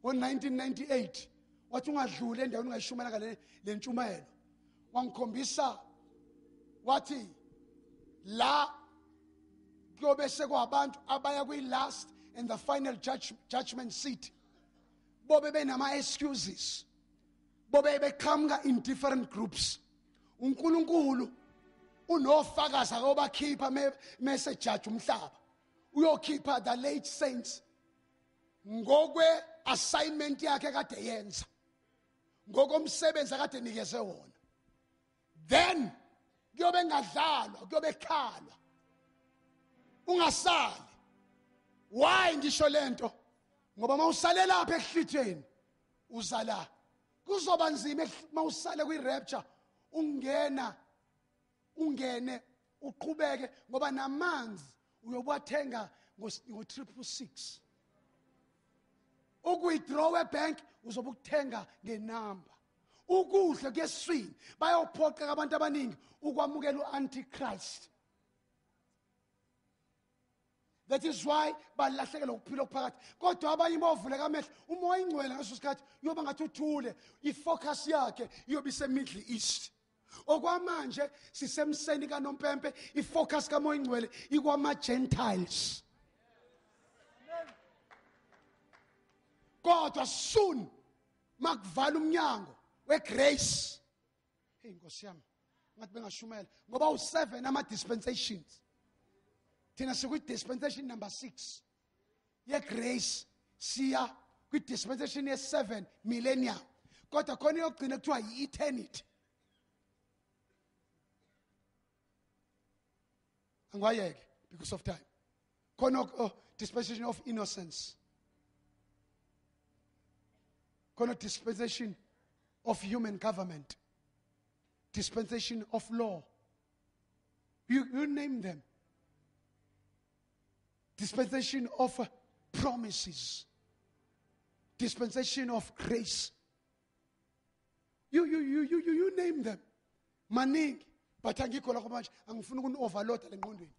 Ngo-1998 wathi ungadluli endaweni ungayishumela ngale le ntshumayelo. Wangikhombisa wathi la kuyobe sekwabantu abaya kwi-last and the final judgment seat, bobe benama excuses, bobe beqhamuka in different groups. uNkulunkulu unofakazi akobakhipha mese judge umhlaba, uyokhipha the late saints ngokwe assignment yakhe kade yenza, ngokomsebenzi akade nikeze wona. Then kuyobe ngadlalwa, kuyobe khalwa, ungasali. Why ngisho lento? Ngoba mawusale lapha ekuhlithweni uzala, kuzoba nzima mawusale kwi-rapture ungena ungene uqhubeke, ngoba namanzi uyobuwathenga ngo-666. Ukuwithdraw ebank uzobe ukuthenga ngenamba. Ukudla kuyeswini, bayophoqeka abantu abaningi ukwamukela u-antichrist. That is why balahlekelwa ukuphila okuphakathi. Kodwa abanye bovuleka amehlo, umoya ingcwele ngaleso sikhathi uyoba ngathi uthule, ifocus yakhe iyobe ise-Middle East. Okwamanje sisemseni kaNompempe, ifocus kamoya ingcwele ikwama-Gentiles. Kodwa soon makuvala umnyango wegrace, hey Nkosi yami, ngathi bengashumela ngoba u7 ama dispensations. Thina sikwi dispensation number 6 ye grace, siya kwi dispensation ye 7 millennium, kodwa khona iyogcina kuthiwa yi-eternity. Angiwayeke because of time. Khona dispensation of innocence, khona dispensation of human government, dispensation of law. You name them. Dispensation of promises, dispensation of grace. You name them. Maningi, but angikho lapho manje, angifuni ukuni-overload le ngqondweni.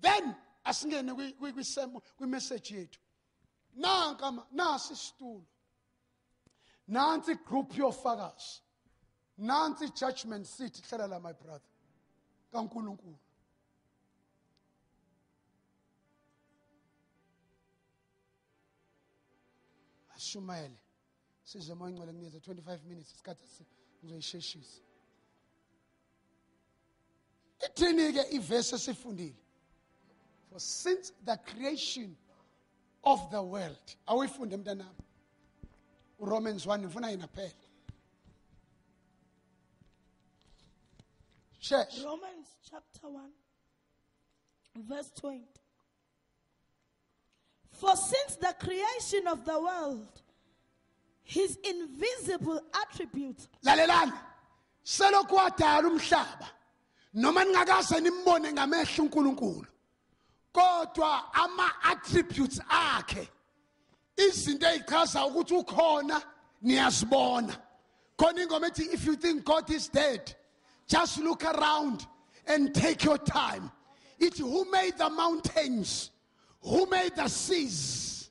Then asingene kwi-message yethu. Nanka nasi isitulo, nansi group yofakazi, nansi judgment seat. Hlala la my brother kaNkulunkulu. Ashumayele sizwe moya ingcwele, nginikeze 25 minutes isikhathi ngizoyisheshisa. Ithini ke ivesi esifundile? For since the creation of the world. Awuyifunde mntanami uRomans 1, ngifuna yena kuphela. Shesh. Romans chapter 1 verse 20. For since the creation of the world, his invisible attributes. Lalelani. Selokhu wadala umhlaba, noma ningakaze nimbone ngamehlo uNkulunkulu, kodwa ama attributes akhe, izinto ezichaza ukuthi ukhona, niyazibona. Khona ingoma ethi, if you think God is dead, just look around and take your time. It's who made the mountains, who made the seas.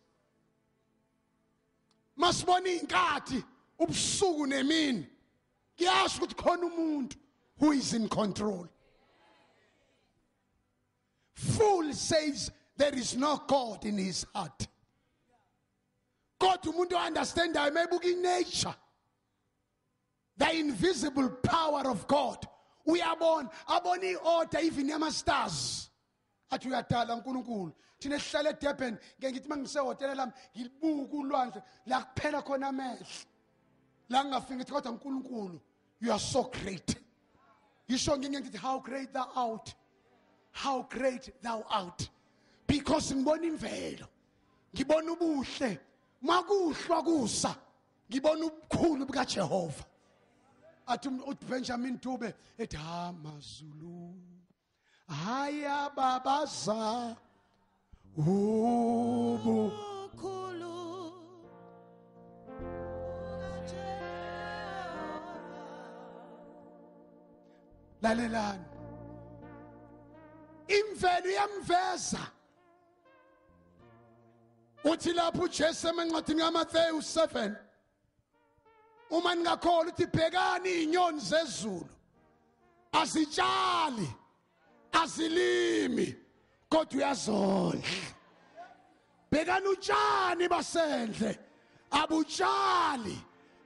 Masibona inkathi ubusuku nemini, kuyasho ukuthi khona umuntu who is in control. Fool says there is no God in his heart. Kodwa umuntu o-understandayo mayebuka i-nature, the invisible power of God, uyabona, abona i-order even yama-stars. Athi uyadala uNkulunkulu. Thina esihlala eDurban, ngeke ngithi mangisehotela lami ngilibuka ulwandle la kuphela khona amehlo, la ngingafiki ngithi kodwa uNkulunkulu, you are so great. Yisho ngike ngithi how great thou art, how great thou art, because ngibona imvelo, ngibona ubuhle, makuhlwa kusa ngibona ubukhulu bukaJehova. Athi uBenjamin Dube ethi ha mazulu haya babaza ubu Ubukhulu bukaJehova. Lalelani, imvelo iyamveza Uthi lapho uJesu encwadini kaMathewu 7, uma ningakholwa uthi bhekani izinyoni zezulu, azitshali, azilimi, kodwa uyazondla. Bhekani utshani basendle, abutshali,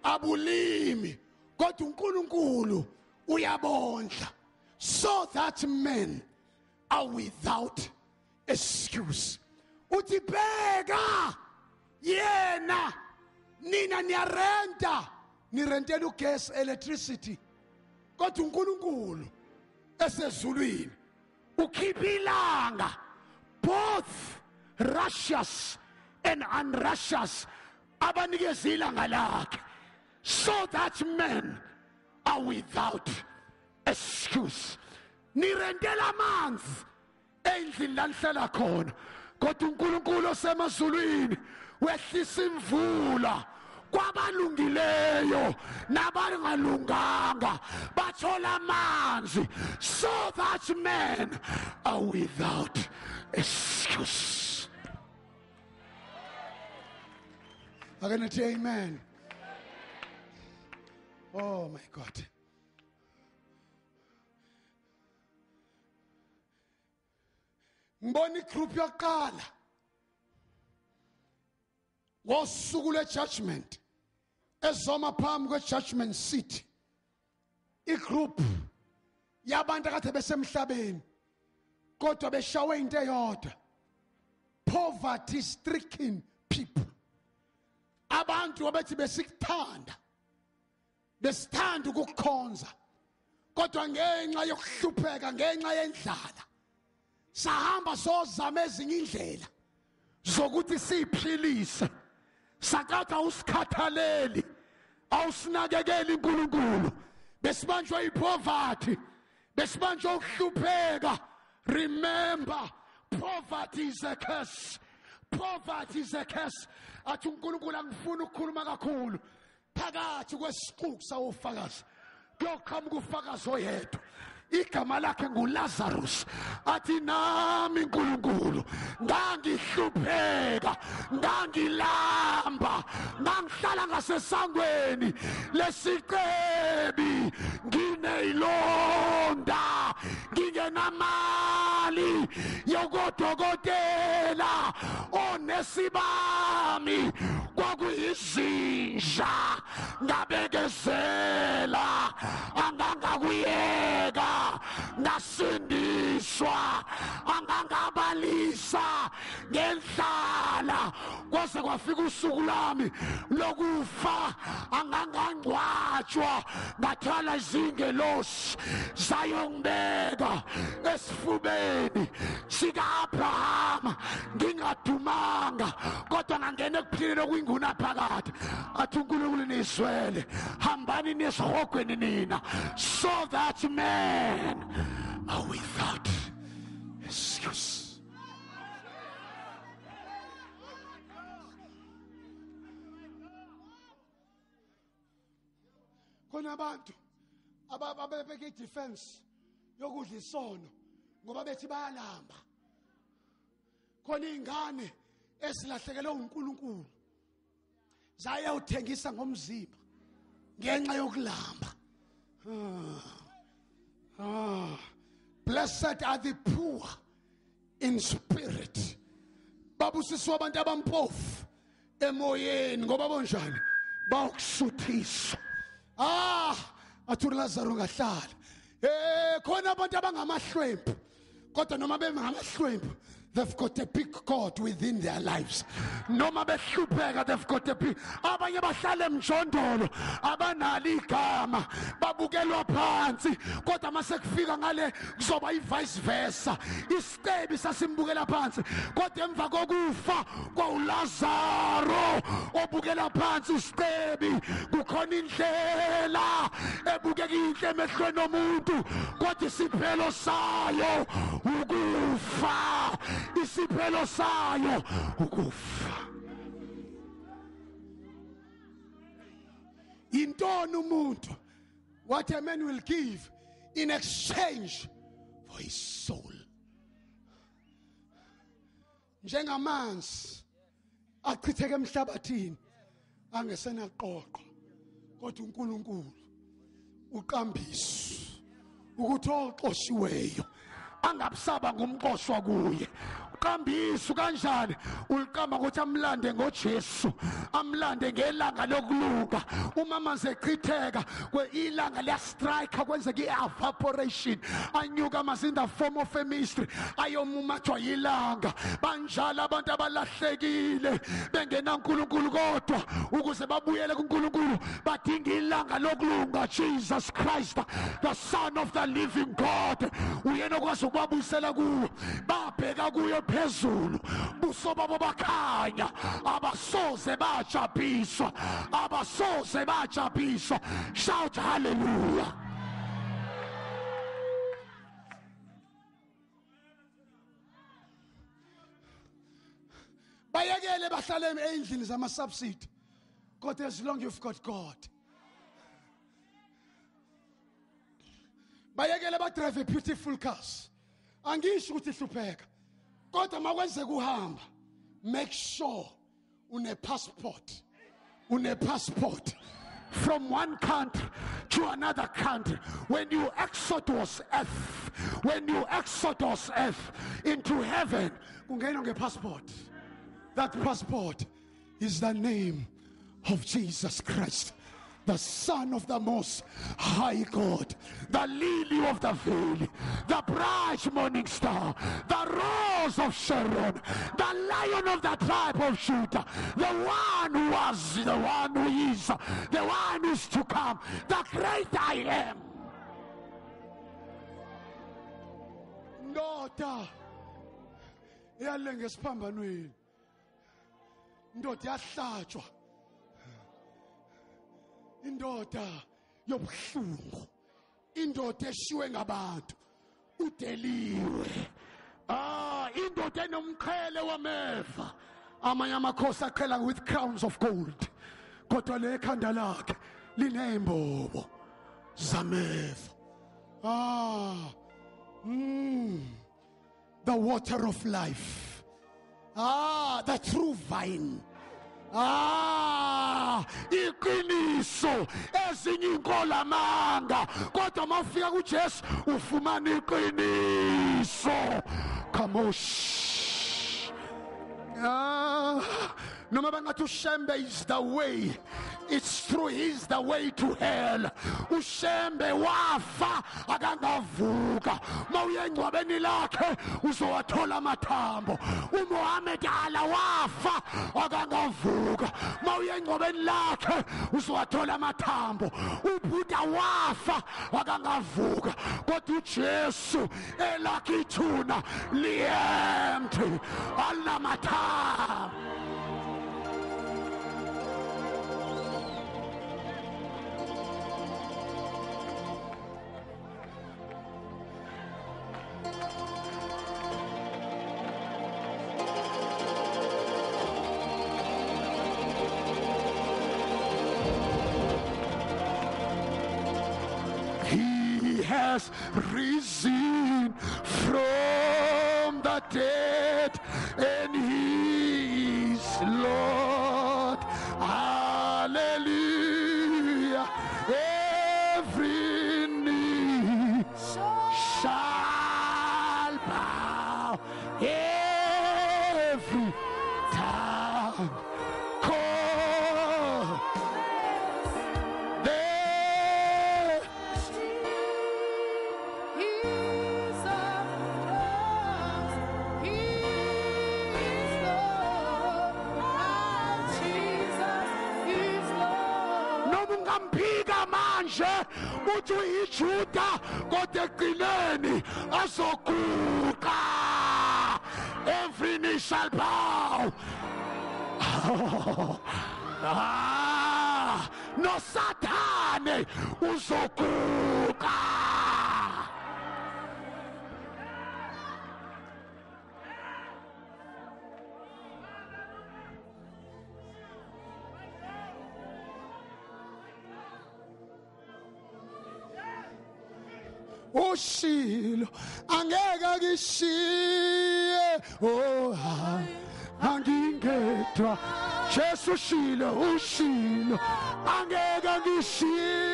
abulimi, kodwa uNkulunkulu uyabondla. So that men are without excuse. Uthi bheka yena, nina niyarenta, nirentela ugas, electricity, kodwa uNkulunkulu esezulwini ukhipha ilanga, both righteous and unrighteous, abanikeza ilanga lakhe, so that men are without excuse. Nirentela amanzi endlini la nihlala khona, kodwa uNkulunkulu osemazulwini wehlisa imvula kwabalungileyo nabangalunganga, bathola amanzi, so that men are without excuse. Ake nithi amen. Oh my God. Ngibona igroup yokuqala ngosuku lwe-judgment ezoma phambi kwe-judgment seat, igroup yabantu akade besemhlabeni kodwa beshawe into eyodwa, poverty stricken people. Abantu abethi besikuthanda, besithanda ukukhonza, kodwa ngenxa yokuhlupheka, ngenxa yendlala, sahamba sozama ezinye indlela zokuthi siphilise. Sakatha usikhathaleli, awusinakekeli uNkulunkulu. Besibanjwa ipoverty, besibanjwa ukuhlupheka. Remember, poverty is a curse. Poverty is a curse. Athi uNkulunkulu angifuni ukukhuluma kakhulu, phakathi kwesixuku sawofakazi kuyoqhamuka ufakazi oyedwa, igama lakhe nguLazarus. Athi nami uNkulunkulu ngangihlupheka, ngangilamba, ngangihlala ngasesangweni lesicebi, ngineyilonda, ngingenamali yokodokotela, onesibami kwakuyizinja, ngabekezela, angangakuyeka, ngasindiswa, angangabalisa ngendlala, kwaze kwafika usuku lami lokufa, angangangcwatshwa, ngathala izingelosi zayongibeka esifubeni sika-Abrahama, ngingadumanga kodwa ngangena ekuphileni okuyingunaphakade. Athi uNkulunkulu nizwele, hambani nesihogweni nina, so that men are without excuse. Khona abantu ababebeke idefense yokudla isono ngoba bethi bayalamba. Khona ingane esilahlekelwe uNkulunkulu zaya uthengisa ngomzimba ngenxa yokulamba. Blessed are the poor in spirit. Babusiswa abantu abampofu emoyeni ngoba bonjani, bayokusuthiswa. Athi uLazaro ngahlala. Khona abantu abangamahlwempu, kodwa noma bengamahlwempu, they've got a big God within their lives. Noma behlupheka, they've got a big. Abanye bahlala emjondolo, abanalo igama, babukelwa phansi, kodwa mase kufika ngale kuzoba i-vice versa. Isicebi sasimbukela phansi, kodwa emva kokufa kwaUlazaro obukela phansi isicebi. Kukhona indlela ebukeka inhle emehlweni omuntu, kodwa isiphelo sayo ukufa. Isiphelo sayo ukufa. Intoni umuntu? What a man will give in exchange for his soul. Njengamanzi Achitheke emhlabathini angesenaqoqo kodwa uNkulunkulu uqambisa ukuthi oxoshiweyo angabusaba ngumqoshwa kuye. Uqambiso kanjani? Uliqamba ukuthi amlande ngoJesu, amlande ngelanga lokulunga. Uma amanzi echitheka ilanga liyastrike, kwenzeka i-evaporation, anyuka amanzi in the form of a mystery, ayomumathwa yilanga. Banjalo abantu abalahlekile bengenaNkulunkulu, kodwa ukuze babuyele kuNkulunkulu badinga ilanga lokulunga, Jesus Christ, the Son of the living God. Uyena okwazi ukubabuyisela kuwo. Babheka kuyo phezulu, buso babo bakhanya, abasoze bajabhiswa, abasoze bajabhiswa. Shout hallelujah. Bayekele bahlale endlini zama subsidy, kodwa as long you've got God. Bayekele ba drive beautiful cars, angisho ukuthi hlupheka, kodwa makwenzeka uhamba, make sure une passport, une passport from one country to another country. When you exodus earth, when you exodus earth into heaven, ungena nge passport. That passport is the name of Jesus Christ, the Son of the Most High God, the lily of the valley, the bright morning star, the rose of Sharon, the lion of the tribe of Judah, the one who was, the one who is, the one who is to come, the great I am. Ndoda yalenga esiphambanweni, ndoda yahlatshwa, indoda yobuhlungu, indoda eshiwe ngabantu, udeliwe. Indoda enomqhele wameva. Amanye amakhosi aqhela with crowns of gold, kodwa le ekhanda lakhe linembobo zameva. The water of life, the true vine. Iqiniso, ezinye inkolo amanga, kodwa mawufika kuJesu ufumana iqiniso. Kamosh. Noma bangathi uShembe is the way, it's true, he's the way to hell. uShembe wafa akangavuka, mawuya engcwabeni lakhe uzowathola amathambo. uMuhammad Allah wafa akangavuka, mawuya engcwabeni lakhe uzowathola amathambo. uBuddha wafa akangavuka, kodwa uJesu elakhe ithuna li-empty, alinamathambo. He has risen from the dead, and he is Lord. Hallelujah. Every knee shall bow, every tongue call. Ungamphika manje uthi uyiJuda, kodwa ekugcineni azoguqa. Every knee shall bow. No Sathane uzoguqa. Ushilo angeke akishiye, oh angingeke. Ngedwa. Jesu ushilo, ushilo, angeke ngishiye.